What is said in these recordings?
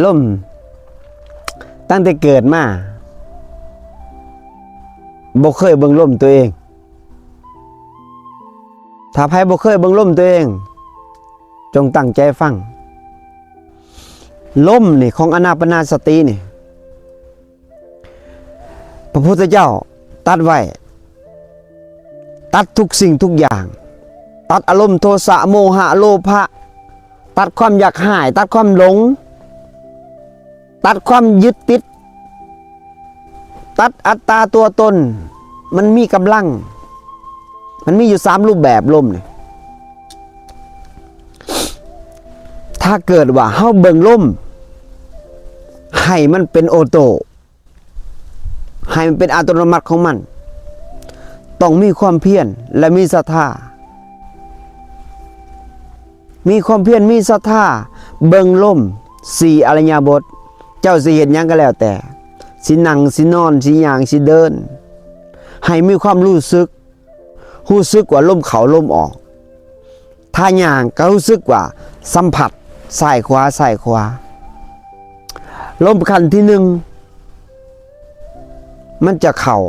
ລົມ ຕັ້ງແຕ່ເກີດມາ ບໍ່ເຄີຍເບິ່ງລົມຕົວເອງ. ຖ້າໃຜບໍ່ເຄີຍເບິ່ງລົມຕົວເອງ ຈົ່ງຕັ້ງໃຈຟັງ. ລົມນີ້ ຂອງອານາປານະສະຕິນີ້ ພະພຸດທະເຈົ້າຕັດໄວ້ ຕັດທຸກສິ່ງທຸກຢ່າງ, ຕັດອາລົມໂທສະ ໂມຫະ ໂລພະ, ຕັດຄວາມຢາກຮ້າຍ, ຕັດຄວາມຫຼົງ, ຕັດຄວາມຍຶດຕິດ, ຕັດອັດຕາຕົວຕົນ. ມັນມີກຳລັງ, ມັນມີຢູ່ສາມຮູບແບບ ລົມນີ້. ຖ້າເກີດວ່າເຮົາເບິ່ງລົມ ໃຫ້ມັນເປັນໂອໂຕ ໃຫ້ມັນເປັນອັດຕະໂນມັດຂອງມັນ, ຕ້ອງມີຄວາມພຽນ ແລະ ມີສັດທາ. ມີຄວາມພຽນ ມີສັດທາ, ເບິ່ງລົມສີ່ອະລິຍະບົດ. ເຈົ້າຊິເຮັດຫຍັງກໍແລ້ວແຕ່, ຊິນັ່ງ ຊິນອນ ຊິຍ່າງ ຊິເດີນ, ໃຫ້ມີຄວາມຮູ້ສຶກ, ຮູ້ສຶກວ່າລົມເຂົ້າລົມອອກ. ຖ້າຍ່າງກໍຮູ້ສຶກວ່າສຳຜັດຊ້າຍຂວາ ຊ້າຍຂວາ. ລົມຂັ້ນທີໜຶ່ງ ມັນຈະເຂົ້າ,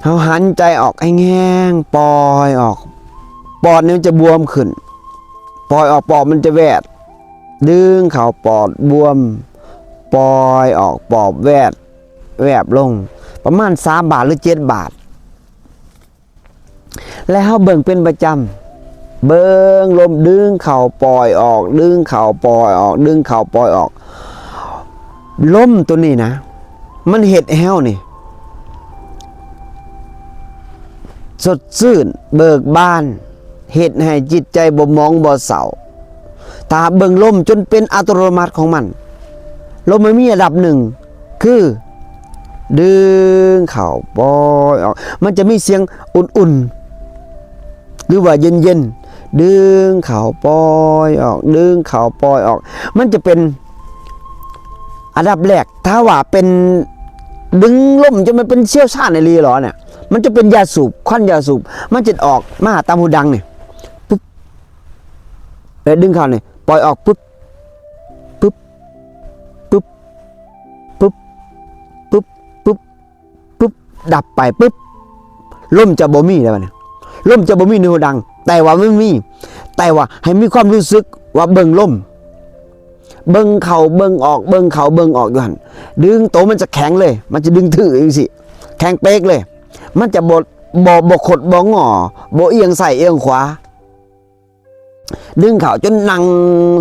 ເຮົາຫັນໃຈອອກແຮງໆ, ປ່ອຍອອກ, ປອດນີ້ມັນຈະບວມຂຶ້ນ, ປ່ອຍອອກ, ປອດມັນຈະແວດ, ດຶງເຂົ້າ, ປອດບວມ, ປ່ອຍອອກ, ປອດແວດ, ແວບລົງ, ປະມານສາມບາດ ຫຼື ເຈັດບາດ. ແລະ ເຮົາເບິ່ງເປັນປະຈຳ, ເບິ່ງລົມດຶງເຂົ້າປ່ອຍອອກ, ດຶງເຂົ້າປ່ອຍອອກ, ດຶງເຂົ້າປ່ອຍອອກ. ລົມໂຕນີ້ນະ ມັນເຮັດໃຫ້ເຮົານີ້ສົດຊື່ນເບີກບານ, ເຮັດໃຫ້ຈິດໃຈບໍ່ໝອງບໍ່ເສົ້າ. ຖ້າເບິ່ງລົມຈົນເປັນອັດຕະໂນມັດຂອງມັນ, ລົມມັນມີລະດັບໜຶ່ງ ຄືດຶງເຂົ້າປ່ອຍອອກ, ມັນຈະມີສຽງອຸ່ນໆ ຫຼືວ່າເຢັນໆ, ດຶງເຂົ້າປ່ອຍອອກ, ດຶງເຂົ້າປ່ອຍອອກ. ມັນຈະເປັນອັນດັບແລກ, ຖ້າວ່າເປັນດຶງລົມຈົນມັນເປັນຊ່ຽວຊານອີ່ຫຼີເນາະ, ມັນຈະເປັນຢາສູບ, ຄວັນຢາສູບ, ມັນຈະອອກມາຕາມຫູດັງນີ້ ປຶບ ແລ້ວດຶງເຂົ້ານີ້ ປ່ອຍອອກ ປຶບ ປຶບ ປຶບ ປຶບ ປຶບ ປຶບ ປຶບ ດັບໄປ ປຶບ ລົມຈະບໍ່ມີແລ້ວບັດນີ້. ລົມຈະບໍ່ມີໃນຫູດັງ, ແຕ່ວ່າມັນມີ, ແຕ່ວ່າໃຫ້ມີຄວາມຮູ້ສຶກວ່າເບິ່ງລົມ, ເບິ່ງເຂົ້າເບິ່ງອອກ, ເບິ່ງເຂົ້າເບິ່ງອອກຢູ່ຫັ້ນ. ດຶງໂຕມັນຈະແຂງເລີຍ, ມັນຈະດຶງຖືຢູ່ຈັ່ງຊີ້, ແຂງເປກເລີຍ, ມັນຈະບໍ່ ບໍ່ ບໍ່ຄົດບໍ່ງໍ, ບໍ່ອຽງຊ້າຍອຽງຂວາ. ດຶງເຂົ້າຈົນນັ່ງ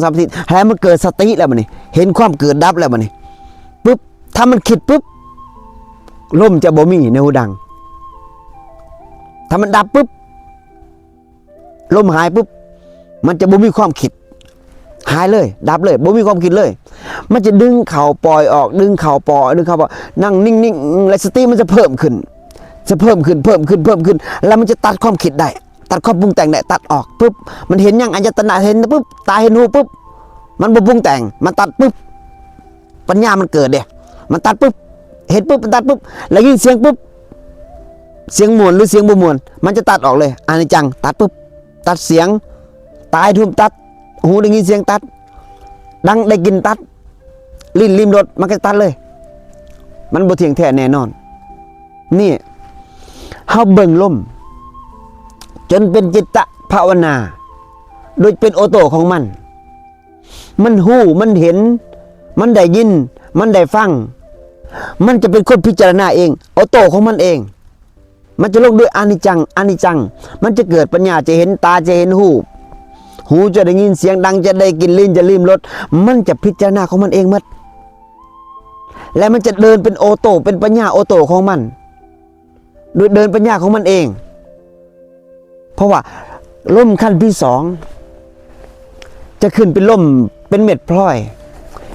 ສະມາທິ ໃຫ້ມັນເກີດສະຕິແລ້ວບັດນີ້, ເຫັນຄວາມເກີດດັບແລ້ວບັດນີ້ ປຶບ. ຖ້າມັນຄິດປຶບ ລົມຈະບໍ່ມີໃນຫູດັງ. ຖ້າມັນດັບປຶບ ລົມຫາຍປຶບ ມັນຈະບໍ່ມີຄວາມຄິດ, ຫາຍເລີຍ, ດັບເລີຍ, ບໍ່ມີຄວາມຄິດເລີຍ. ມັນຈະດຶງເຂົ້າປ່ອຍອອກ, ດຶງເຂົ້າປ່ອຍ, ດຶງເຂົ້າປ່ອຍ, ນັ່ງນິ່ງໆ ແລະ ສະຕິມັນຈະເພີ່ມຂຶ້ນ, ຈະເພີ່ມຂຶ້ນ, ເພີ່ມຂຶ້ນ, ເພີ່ມຂຶ້ນ, ແລ້ວມັນຈະຕັດຄວາມຄິດໄດ້. ຕັດຄວາມປຸງແຕ່ງໄດ້, ຕັດອອກປຶບ ມັນເຫັນຫຍັງ ອາຍະຕະນະເຫັນປຶບ, ຕາເຫັນຫູປຶບ, ມັນບໍ່ປຸງແຕ່ງ, ມັນຕັດປຶບ, ປັນຍາມັນເກີດເດ້, ມັນຕັດປຶບ, ເຫັນປຶບ, ມັນຕັດປຶບ, ໄດ້ຍິນສຽງປຶບ, ສຽງມ່ວນ ຫຼື ສຽງບໍ່ມ່ວນ ມັນຈະຕັດອອກເລີຍ. ອະນິດຈັງ ຕັດປຶບ, ຕັດສຽງ, ຕາເຫັນຮູບຕັດ, ຫູໄດ້ຍິນສຽງຕັດ, ດັງໄດ້ກິ່ນຕັດ, ລີ້ນລິມລົດ ມັນກໍຕັດເລີຍ, ມັນບໍ່ທ່ຽງແທ້ແນ່ນອນ. ນີ້ ເຮົາເບິ່ງລົມຈົນເປັນຈິດຕະພາວະນາ ໂດຍເປັນໂອໂຕຂອງມັນ, ມັນຮູ້ ມັນເຫັນ ມັນໄດ້ຍິນ ມັນໄດ້ຟັງ, ມັນຈະເປັນຄົນພິຈາລະນາເອງ ໂອໂຕຂອງມັນເອງ. ມັນຈະລົງດ້ວຍອະນິດຈັງ ອະນິດຈັງ, ມັນຈະເກີດປັນຍາ ຈະເຫັນຕາ ຈະເຫັນຮູບ, ຫູຈະໄດ້ຍິນສຽງດັງ ຈະໄດ້ກິ່ນ ລີ້ນຈະລິມລົດ, ມັນຈະພິຈາລະນາຂອງມັນເອງໝົດ. ແລະ ມັນຈະເດີນເປັນໂອໂຕ ເປັນປັນຍາໂອໂຕຂອງມັນ, ໂດຍເດີນປັນຍາຂອງມັນເອງ. ເພາະວ່າລົມຂັ້ນທີສອງ ຈະຂຶ້ນເປັນລົມເປັນເມັດພລອຍ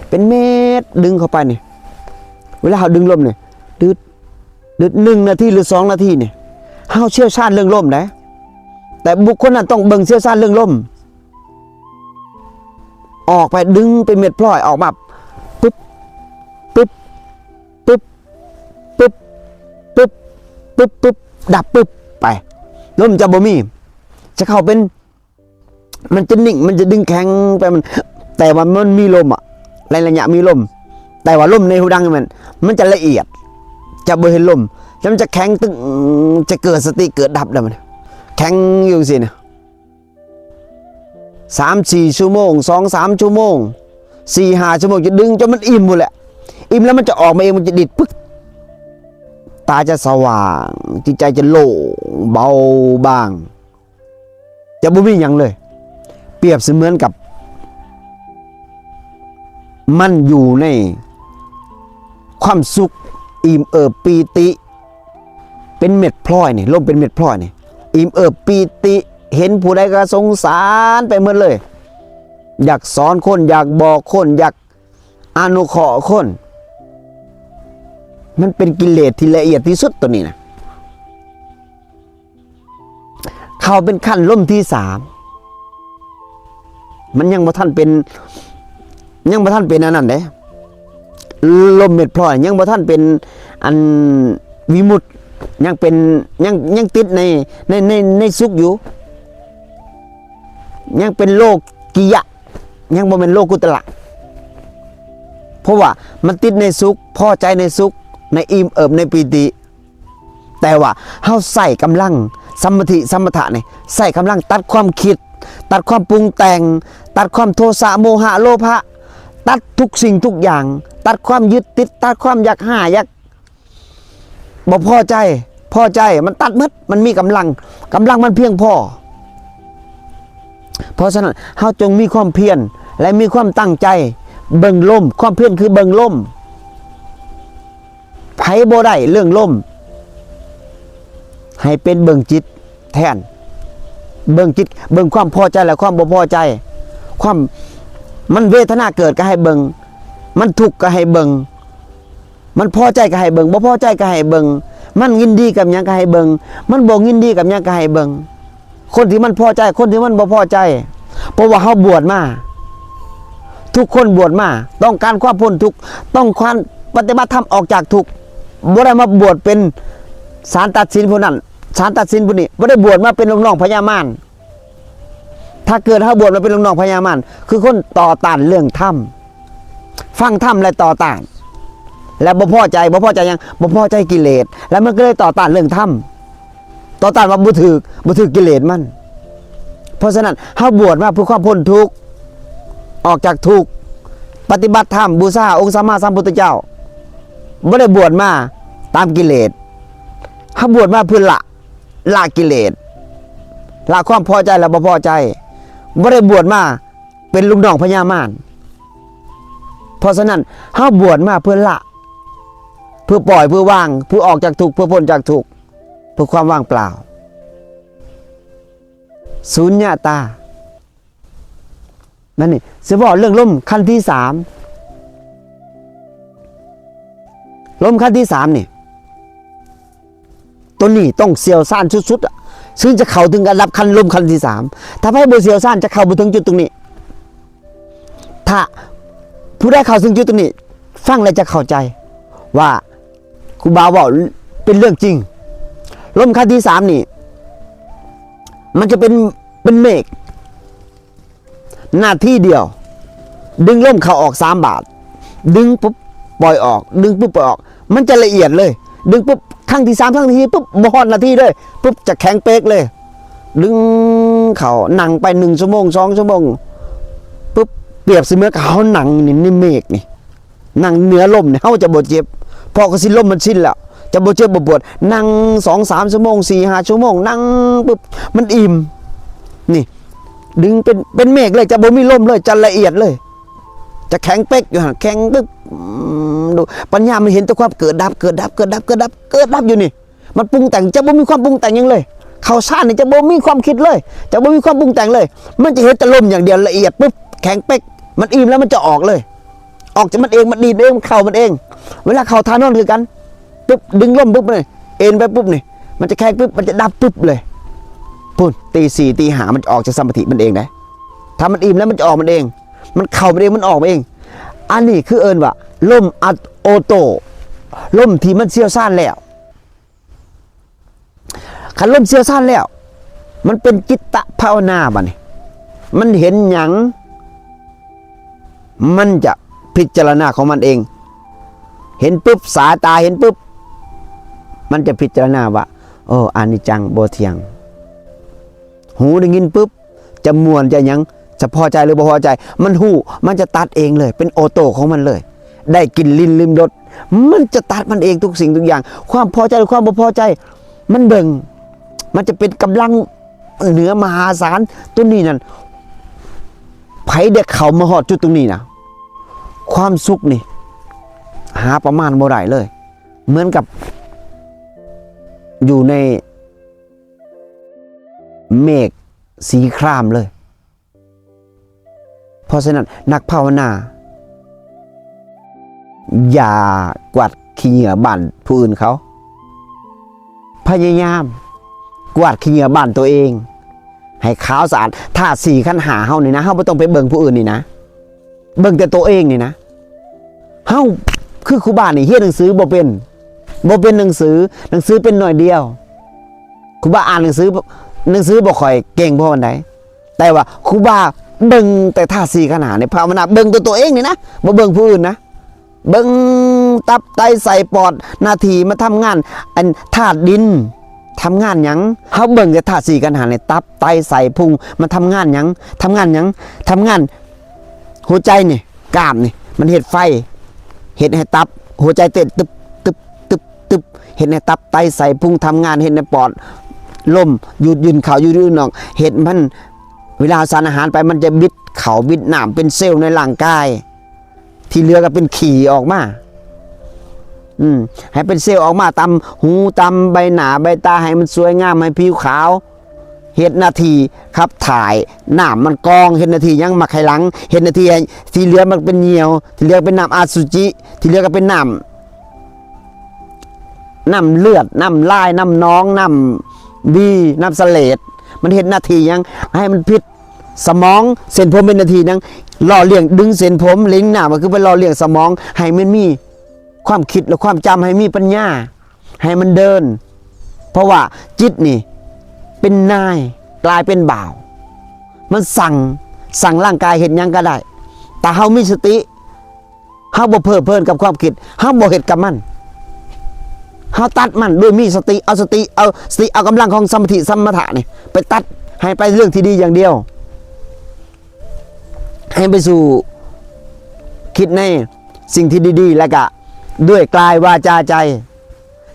ເປັນເມັດດຶງເຂົ້າໄປນີ້, ເວລາເຮົາດຶງລົມນີ້ ດຶດ ດຶດ ໜຶ່ງນາທີ ຫຼື ສອງນາທີນີ້ ເຮົາຊ່ຽວຊານເລື່ອງລົມໄດ໋, ແຕ່ບຸກຄົນນັ້ນຕ້ອງເບິ່ງຊ່ຽວຊານເລື່ອງລົມ. ອອກໄປດຶງເປັນເມັດພລອຍອອກມາ ປຶບ ປຶບ ປຶບ ປຶບ ປຶບ ປຶບ ດັບ ປຶບ ໄປ, ລົມຈະບໍ່ມີ, ຈະເຂົ້າເປັນ ມັນຈະນິ່ງ ມັນຈະດຶງແຂງໄປ ມັນ ແຕ່ວ່າມັນມີລົມອະ, ໃນໄລຍະມີລົມ, ແຕ່ວ່າລົມໃນຫູດັງນັ້ນ ມັນຈະລະອຽດ, ຈະບໍ່ເຫັນລົມ, ແລ້ວມັນຈະແຂງຕຶງ, ຈະເກີດສະຕິເກີດດັບແລ້ວມັນ ແຂງຢູ່ຈັ່ງຊີ້ນະ. ສາມສີ່ຊົ່ວໂມງ, ສອງສາມຊົ່ວໂມງ, ສີ່ຫ້າຊົ່ວໂມງ, ຈະດຶງຈົນມັນອີ່ມພຸ້ນແຫຼະ. ອີ່ມແລ້ວມັນຈະອອກມາເອງ, ມັນຈະດິດປຶກ, ຕາຈະສະຫວ່າງ, ຈິດໃຈຈະໂລ່ງເບົາບາງ, ຈະບໍ່ມີຫຍັງເລີຍ. ປຽບສະເໝືອນກັບມັນຢູ່ໃນຄວາມສຸກ, ອີ່ມເອີບປີຕິ, ເປັນເມັດພລອຍນີ້, ລົມເປັນເມັດພລອຍນີ້, ອີ່ມເອີບປີຕິ, ເຫັນຜູ້ໃດກໍສົງສານໄປໝົດເລີຍ, ຢາກສອນຄົນ, ຢາກບອກຄົນ, ຢາກອະນຸເຄາະຄົນ. ມັນເປັນກິເລດທີ່ລະອຽດທີ່ສຸດໂຕນີ້ນະ. ເຂົ້າເປັນຂັ້ນລົມທີສາມ, ມັນຍັງບໍ່ທັນເປັນ, ຍັງບໍ່ທັນເປັນອັນນັ້ນເດ້, ລົມເມັດພລອຍຍັງບໍ່ທັນເປັນອັນວິມຸດ, ຍັງເປັນ, ຍັງ, ຍັງຕິດໃນ, ໃນ, ໃນ, ໃນສຸກຢູ່, ຍັງເປັນໂລກີຍະ, ຍັງບໍ່ແມ່ນໂລກຸດຕະລະ. ເພາະວ່າມັນຕິດໃນສຸກ, ພໍໃຈໃນສຸກ, ໃນອີ່ມເອີບ, ໃນປີຕິ. ແຕ່ວ່າເຮົາໃຊ້ກຳລັງສະມາທິສະມະຖະນີ້, ໃຊ້ກຳລັງຕັດຄວາມຄິດ, ຕັດຄວາມປຸງແຕ່ງ, ຕັດຄວາມໂທສະ ໂມຫະ ໂລພະ, ຕັດທຸກສິ່ງທຸກຢ່າງ, ຕັດຄວາມຍຶດຕິດ, ຕັດຄວາມຢາກຫ້າ, ຢາກບໍ່ພໍໃຈ, ພໍໃຈ, ມັນຕັດໝົດ, ມັນມີກຳລັງ, ກຳລັງມັນພຽງພໍ. ເພາະສະນັ້ນ ເຮົາຈົ່ງມີຄວາມພຽນ ແລະ ມີຄວາມຕັ້ງໃຈເບິ່ງລົມ, ຄວາມພຽນຄືເບິ່ງລົມ. ໃຜບໍ່ໄດ້ເລື່ອງລົມ, ໃຫ້ເປັນເບິ່ງຈິດແທນ, ເບິ່ງຈິດ, ເບິ່ງຄວາມພໍໃຈ ແລະ ຄວາມບໍ່ພໍໃຈ, ຄວາມ ມັນເວທະນາເກີດກໍໃຫ້ເບິ່ງ, ມັນທຸກກໍໃຫ້ເບິ່ງ, ມັນພໍໃຈກໍໃຫ້ເບິ່ງ, ບໍ່ພໍໃຈກໍໃຫ້ເບິ່ງ, ມັນຍິນດີກັບຫຍັງກໍໃຫ້ເບິ່ງ, ມັນບໍ່ຍິນດີກັບຫຍັງກໍໃຫ້ເບິ່ງ. ຄົນທີ່ມັນພໍໃຈ, ຄົນທີ່ມັນບໍ່ພໍໃຈ, ເພາະວ່າເຮົາບວດມາ, ທຸກຄົນບວດມາ ຕ້ອງການຄວາມພົ້ນທຸກ, ຕ້ອງການປະຕິບັດທຳອອກຈາກທຸກ, ບໍ່ໄດ້ມາບວດເປັນສານຕັດສິນຜູ້ນັ້ນ, ສານຕັດສິນຜູ້ນີ້, ບໍ່ໄດ້ບວດມາເປັນລູກນ້ອງພະຍາມານ. ຖ້າເກີດເຮົາບວດມາເປັນລູກນ້ອງພະຍາມານ, ຄືຄົນຕໍ່ຕ້ານເລື່ອງທຳ, ຟັງທຳແລະຕໍ່ຕ້ານ, ແລະບໍ່ພໍໃຈ, ບໍ່ພໍໃຈຫຍັງ? ບໍ່ພໍໃຈກິເລດ, ແລະມັນກໍເລີຍຕໍ່ຕ້ານເລື່ອງທຳ. ຕໍ່ຕ້ານວ່າບໍ່ຖືກ, ບໍ່ຖືກກິເລດມັນ. ເພາະສະນັ້ນ ເຮົາບວດມາເພື່ອຄວາມພົ້ນທຸກ, ອອກຈາກທຸກ, ປະຕິບັດທຳ, ບູຊາອົງສຳມາສຳພຸດທະເຈົ້າ. ບໍ່ໄດ້ບວດມາຕາມກິເລດ, ເຮົາບວດມາເພື່ອລະ, ລະກິເລດ, ລະຄວາມພໍໃຈ ແລະ ບໍ່ພໍໃຈ. ບໍ່ໄດ້ບວດມາເປັນລູກນ້ອງພະຍາມານ. ເພາະສະນັ້ນ ເຮົາບວດມາເພື່ອລະ, ເພື່ອປ່ອຍ, ເພື່ອວາງ, ເພື່ອອອກຈາກທຸກ, ເພື່ອພົ້ນຈາກທຸກ. ເພື່ອຄວາມວ່າງເປົ່າ, ສູນຍະຕາ. ນັ້ນນີ້ ຊິເວົ້າເລື່ອງລົມຂັ້ນທີສາມ. ລົມຂັ້ນທີສາມນີ້, ໂຕນີ້ຕ້ອງຊ່ຽວຊານສຸດໆ ອະ, ເຊິ່ງຈະເຂົ້າເຖິງລະດັບຂັ້ນລົມຂັ້ນທີສາມ. ຖ້າໃຜບໍ່ຊ່ຽວຊານ ຈະເຂົ້າບໍ່ເຖິງຈຸດຕົງນີ້. ຖ້າຜູ້ໃດເຂົ້າເຖິງຈຸດຕົງນີ້, ຟັງແລ້ວຈະເຂົ້າໃຈວ່າ ຄູບາເວົ້າເປັນເລື່ອງຈິງ. ລົມຂັ້ນທີສາມນີ້ ມັນຈະເປັນ, ເປັນເມກ. ນາທີດຽວ ດຶງລົມເຂົ້າອອກສາມບາດ, ດຶງປຸບປ່ອຍອອກ, ດຶງປຸບປ່ອຍອອກ, ມັນຈະລະອຽດເລີຍ. ດຶງປຸບ, ຄັ້ງທີສາມ, ຄັ້ງທີສີ່ປຸບ, ບໍ່ຮອດນາທີເລີຍ, ປຸບ ຈະແຂງເປັກເລີຍ. ດຶງເຂົ້າ, ນັ່ງໄປໜຶ່ງຊົ່ວໂມງ, ສອງຊົ່ວໂມງ, ປຸບ ປຽບສະເໝືອນກັບເຮົານັ່ງຢູ່ໃນເມກນີ້. ນັ່ງເໜືອລົມນີ້ ເຮົາຈະບໍ່ເຈັບ, ເພາະກະຊິລົມມັນຊິນແລ້ວ, ຈະບໍ່ເຈັບບໍ່ປວດ. ນັ່ງສອງສາມຊົ່ວໂມງ, ສີ່ຫ້າຊົ່ວໂມງ, ນັ່ງປຶບ ມັນອີ່ມ. ນີ້ ດຶງເປັນ, ເປັນເມກເລີຍ, ຈະບໍ່ມີລົມເລີຍ, ຈະລະອຽດເລີຍ, ຈະແຂງເປັກຢູ່ຫັ້ນ, ແຂງປຶບ. ອືມ ດູ ປັນຍາມັນເຫັນແຕ່ຄວາມເກີດດັບ, ເກີດດັບ, ເກີດດັບ, ເກີດດັບ, ເກີດດັບຢູ່ນີ້. ມັນປຸງແຕ່ງ, ຈະບໍ່ມີຄວາມປຸງແຕ່ງຫຍັງເລີຍ. ເຂົ້າຊານນີ້ຈະບໍ່ມີຄວາມຄິດເລີຍ, ຈະບໍ່ມີຄວາມປຸງແຕ່ງເລີຍ. ມັນຈະເຫັນແຕ່ລົມຢ່າງດຽວ, ລະອຽດປຶບ, ແຂງເປັກ. ມັນອີ່ມແລ້ວມັນຈະອອກເລີຍ, ອອກຈາກມັນເອງ, ມັນດີດເອງ, ມັນເຂົ້າມັນເອງ. ເວລາເຂົ້າທ່ານອນຄືກັນ, ປຶບ ດຶງລົມປຶບນີ້, ເອັນໄປປຶບນີ້, ມັນຈະແຂງປຶບ, ມັນຈະດັບປຶບເລີຍ. ພຸ້ນ ຕີສີ່ ຕີຫ້າ ມັນຈະອອກຈາກສະມາທິມັນເອງໄດ໋. ຖ້າມັນອີ່ມແລ້ວມັນຈະອອກມັນເອງ, ມັນເຂົ້າມັນເອງ, ມັນອອກມັນເອງ. ອັນນີ້ຄືເອີ້ນວ່າລົມອັດໂອໂຕ, ລົມທີ່ມັນຊ່ຽວຊານແລ້ວ. ຄັນລົມຊ່ຽວຊານແລ້ວ, ມັນເປັນຈິດຕະພາວະນາບາດນີ້, ມັນເຫັນຫຍັງ, ມັນຈະ ພິຈາລະນາຂອງມັນເອງ. ເຫັນປຶບ ສາຍຕາເຫັນປຶບ ມັນຈະພິຈາລະນາວ່າ ໂອ້ ອະນິດຈັງ ບໍ່ທ່ຽງ. ຫູໄດ້ຍິນປຶບ ຈະມ່ວນຈະຫຍັງ ຈະພໍໃຈຫຼືບໍ່ພໍໃຈ ມັນຮູ້ ມັນຈະຕັດເອງເລີຍ ເປັນໂອໂຕຂອງມັນເລີຍ. ໄດ້ກິ່ນລິ້ນລິມລົດ ມັນຈະຕັດມັນເອງທຸກສິ່ງທຸກຢ່າງ. ຄວາມພໍໃຈ ຄວາມບໍ່ພໍໃຈ ມັນເບິ່ງ ມັນຈະເປັນກຳລັງເໜືອມະຫາສານ. ໂຕນີ້ນັ້ນ ໃຜໄດ້ເຂົ້າມາຮອດຈຸດຕົງນີ້ນະ ຄວາມສຸກນີ້ຫາປະມານບໍ່ໄດ້ເລີຍ. ເໝືອນກັບຢູ່ໃນເມກສີຄຣາມເລີຍ. ເພາະສະນັ້ນ ນັກພາວະນາ ຢ່າກວາດຂີ້ເຫຍື້ອບ້ານຜູ້ອື່ນເຂົາ. ພະຍາຍາມກວາດຂີ້ເຫຍື້ອບ້ານໂຕເອງໃຫ້ຂາວສະອາດ. ທາດສີ່ຂັນຫ້າເຮົານີ້ນະ ເຮົາບໍ່ຕ້ອງໄປເບິ່ງຜູ້ອື່ນນີ້ນະ ເບິ່ງແຕ່ໂຕເອງນີ້ນະ. ເຮົາຄືຄູບານີ້ ຮຽນໜັງສືບໍ່ເປັນ ບໍ່ເປັນໜັງສື ໜັງສືເປັນໜ້ອຍດຽວ. ຄູບາອ່ານໜັງສື ໜັງສືບໍ່ຄ່ອຍເກັ່ງພໍປານໃດ ແຕ່ວ່າຄູບາເບິ່ງແຕ່ທາດສີ່ຂັນຫ້ານີ້ ພາວະນາເບິ່ງແຕ່ໂຕເອງນີ້ນະ ບໍ່ເບິ່ງຜູ້ອື່ນນະ. ເບິ່ງຕັບໄຕໄສ້ປອດ ໜ້າທີ່ມາທຳງານ ອັນທາດດິນທຳງານຫຍັງ. ເຮົາເບິ່ງແຕ່ທາດສີ່ຂັນຫ້ານີ້ ຕັບໄຕໄສ້ພຸງ ມັນທຳງານຫຍັງ ທຳງານຫຍັງ ທຳງານຫົວໃຈນີ້ ກ້າມນີ້ ມັນເຮັດໄຟ ເຮັດໃຫ້ຕັບ ຫົວໃຈເຕັ້ນຕຶບ ຕຶບ ຕຶບ ຕຶບ ເຮັດໃຫ້ຕັບໄຕໄສ້ພຸງທຳງານ ເຮັດໃຫ້ປອດລົມ ດູດຍື່ນເຂົ້າ ດູດຍື່ນອອກ ເຮັດມັນ ເວລາເຮົາສານອາຫານໄປ ມັນຈະບິດເຂົ້າບິດນ້ຳ ເປັນເຊວໃນຮ່າງກາຍ. ທີ່ເຫຼືອກໍເປັນຂີ້ອອກມາ ອືມ ໃຫ້ເປັນເຊວອອກມາ ຕາມຫູ ຕາມໃບໜ້າໃບຕາ ໃຫ້ມັນສວຍງາມ ໃຫ້ຜິວຂາວ ເຮັດໜ້າທີ່ຂັບຖ່າຍ ນ້ຳມັນກອງ ເຮັດໜ້າທີ່ຫຍັງ ໝາກໄຂ່ຫຼັງ ເຮັດໜ້າທີ່ໃຫ້ ທີ່ເຫຼືອມັນເປັນຫຍ່ຽວ ທີ່ເຫຼືອເປັນນ້ຳອະສຸຈິ ທີ່ເຫຼືອກໍເປັນນ້ຳ ນ້ຳເລືອດ ນ້ຳລາຍ ນ້ຳໜອງ ນ້ຳວີ ນ້ຳສະເຫຼດ ມັນເຮັດໜ້າທີ່ຫຍັງ ໃຫ້ມັນຜິດ ສະໝອງ ເສັ້ນຜົມເປັນໜ້າທີ່ຫຍັງ ຫຼໍ່ລ້ຽງດຶງເສັ້ນຜົມ ລິງນ້ຳກໍຄືໄປຫຼໍ່ລ້ຽງສະໝອງ ໃຫ້ມັນມີຄວາມຄິດ ແລະ ຄວາມຈຳ ໃຫ້ມີປັນຍາ ໃຫ້ມັນເດີນ. ເພາະວ່າຈິດນີ້ເປັນນາຍ ກາຍເປັນບ່າວ ມັນສັ່ງ ສັ່ງຮ່າງກາຍເຮັດຫຍັງກໍໄດ້ ຖ້າເຮົາມີສະຕິ ເຮົາບໍ່ເພີດເພີນກັບຄວາມຄິດ ເຮົາບໍ່ເຮັດກັບມັນ ເຮົາຕັດມັນໂດຍມີສະຕິ ເອົາສະຕິ ເອົາສະຕິ ເອົາກຳລັງຂອງສະມາທິ ສະມະຖະນີ້ ໄປຕັດໃຫ້ໄປເລື່ອງທີ່ດີຢ່າງດຽວ ໃຫ້ໄປສູ່ຄິດໃນສິ່ງທີ່ດີໆ ແລ້ວກະດ້ວຍກາຍ ວາຈາ ໃຈ.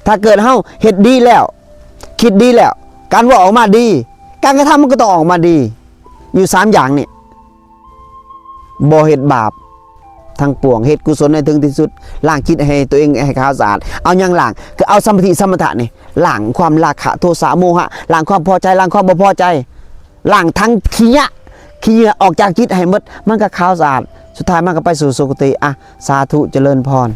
ຖ້າເກີດເຮົາເຮັດດີແລ້ວ ຄິດດີແລ້ວ ການເວົ້າອອກມາດີ ການກະທຳມັນກໍຕ້ອງອອກມາດີ ຢູ່ສາມຢ່າງນີ້. ບໍ່ເຮັດບາບທັງປວງ ເຮັດກຸສົນໃຫ້ເຖິງທີ່ສຸດ ລ້າງຈິດໃຫ້ຕົວເອງໃຫ້ຂາວສະອາດ. ເອົາຫຍັງລ້າງ? ຄືເອົາສະມາທິ ສະມະຖະນີ້ ລ້າງຄວາມລາຄະ ໂທສະ ໂມຫະ ລ້າງຄວາມພໍໃຈ ລ້າງຄວາມບໍ່ພໍໃຈ ລ້າງທັງຂີ້ຍະ ຂີ້ເຫຍື້ອອອກຈາກຈິດໃຫ້ໝົດ ມັນກໍຂາວສະອາດ ສຸດທ້າຍມັນກໍໄປສູ່ສຸຄະຕິ. ອະ ສາທຸ ຈະເລີນພອນ.